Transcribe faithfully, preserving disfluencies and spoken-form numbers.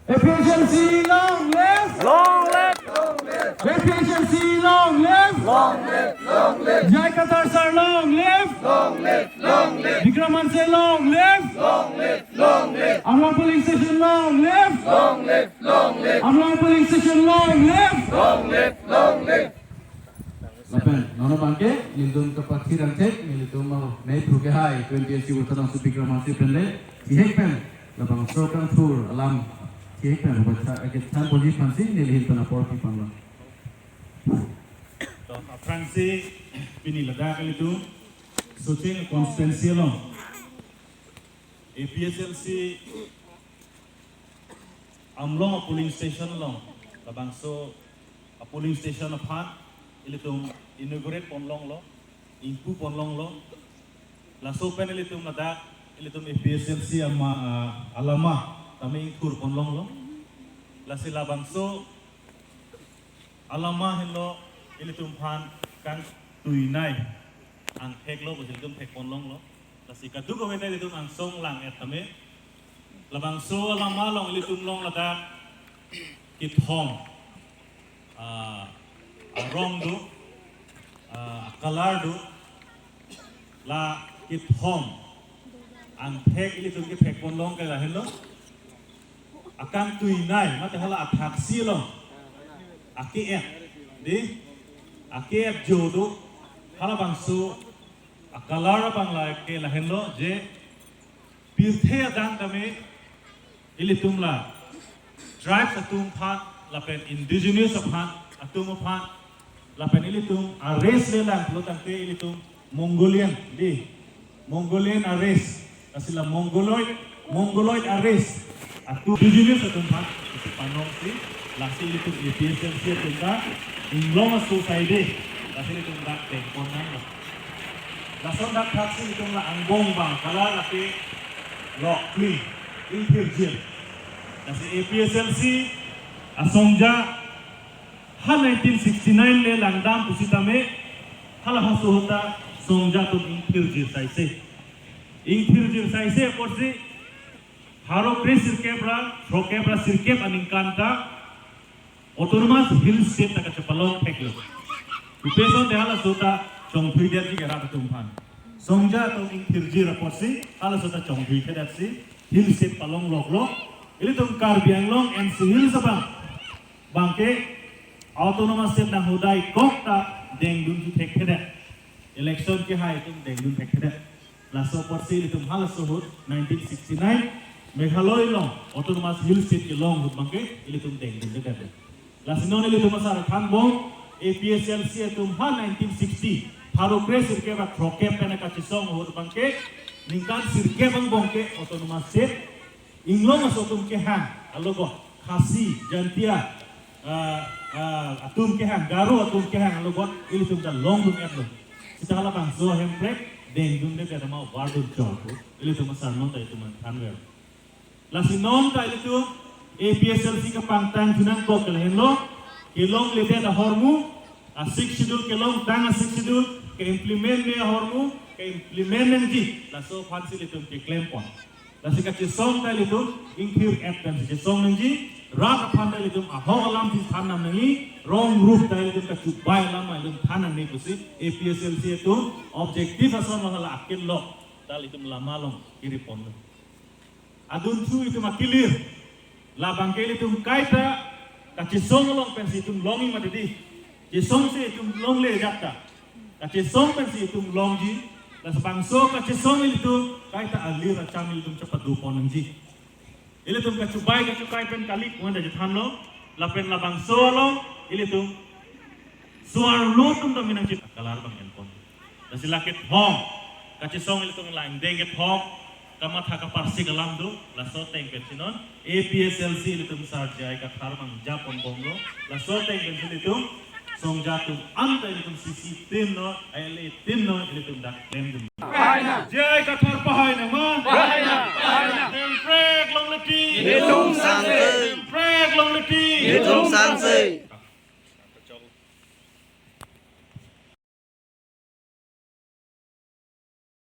APHLC long live! Long live! APHLC long live! Long live! Long live! J I Kathar sir long live! Long live! Long live! Bikram Hanse long live! Long live! Long live! Amlong polling station long live! Long live! Long live! Amlong polling station long live! Long live! Long live! Lapen non abangke nelitum kapathir angthek nelitum amei phu kehai twenty-eight Sibur Thanang Subikram Hanse pen le, ihek pen labangso kangthur alam ihek pen bacha akethan ponji aphansi neli ahin pen apor pipanglo. To, aphrangsi pini ladak ilitum Socheng constituency along APHLC Amlong a polling station along labangso a polling station aphan ilitum inaugurate ponlonglo, ingpu ponlonglo. Laso pen ilitum ladak ilitum APHLC ama, ah, alama tame ingthur ponlonglo. Lasi labangso alama henlo ilitum aphan kangtuinei angthek lo pusi ilitum thek ponlonglo. Lasi kadokave ta ilitum angsong lang-et tame. Labangso alama along ilitum long ladak kethom, ah, arong do, ah, color do, la kethom angthek ilitum kethek ponlong ke lahenlo. Akangtuinei mate hala athaksi along ake-et, dei, ake-et jo do, halabangso a color abang lake lahenlo je pirthe adang tame ilitum la tribes atum aphan lapen indigenous aphan atum aphan lapen ilitum a race le lang pulo tangte ilitum Mongolian, dei, Mongolian a race, lasi la Mongoloid, Mongoloid a race atum indigenous atum aphan isi panongsi, lasi ilitum APHLC atum ta inglong a society, lasi ilitum ta dengpon nanglo. Lason dak thaksi ilitum la angbong abang color lake lok kli, ingthirjir. Lasi APHLC asongja ha nineteen sixty-nine le langdam pusitame, hala haso ahut ta songja atum ingthirjir saise. Ingthirjir saise apotsi pharo kre sirkep ra throkep ra sirkep aningkan ta Autonomous Hill State ta kachepalong theklo. Pu ason te halaso ta chongthuidetji ke rat atum aphan. Songja atum ingthirjir apotsi halaso ta chongthuithedetsi Hill State palong loklo. Ilitum Karbi Anglong N C Hills abang abangke Autonomous State nang hodai kok ta dengdunji thekthedet. Election kehai atum dengdun thekthedet. Laso apotsi ilitum halaso ahut nineteen sixty-nine Meghalaya along Autonomous Hill State kelong ahut abangke ilitum dengdundedet. Lasi non ilitum asar thanbom, APHLC atum ha nineteen sixty pharo kre sirkep ra throkep pen kachesong ahut abangke ningkan sirkep angbong ke Autonomous State inglong aso atum kehang alogot, Khasi, Jaintia, ah, ah, atum kehang, Garo atum kehang alogot ilitum ta longdun-etlo. Sita halabangso ahemprek dengdundedet ma vardun chot pu ilitum asar non ta ilitum an thanver. Lasi non ta ilitum APHLC kapangtang thu nangkok ke lahenlo, kelongledet ahormu, a Sixth Schedule kelongtang a Sixth Schedule ke-implement me ahormu ke-implement nangji, laso aphansi ilitum keklempon. Lasi kachesong ta ilitum ingthir-et pensi chesong nangji, rat aphan ta ilitum ahok alamsi than nam nangji, wrong route ta ilitum kachubai alam ilitum than nangne pusi APHLC atum objective ason lo hala akil lo ta ilitum lama along kiri ponlo. Adunthu itum akilir. Labangke ilitum kaita kachesong along pensi itum longji mati dei. Chesongsi itum longle ajat ta. Kachesong pensi itum longji. Labangso kachesong ilitum kaita alir acham ilitum chepadu pon nangji. Ilitum kachubai kachukai pen kali pu-an ta chethanlo. Lapen labangso along ilitum suar lo atum ta menang chit color abang enpon. Lasi la kethom kachesong ilitum la ingdeng kethom kamatha kaparsik alam do, laso ateng pensi non APHLC ilitum sar J I Kathar mangjaponbomlo, laso ateng pensi ilitum songja atum anta ilitum C C tin non, L A tin non ilitum dak klemdun. J I Kathar pahai nangma. Pahai nang, pahai nang. Hemprek longle ti. Nelitum sangse. Hemprek longle ti. Nelitum sangse.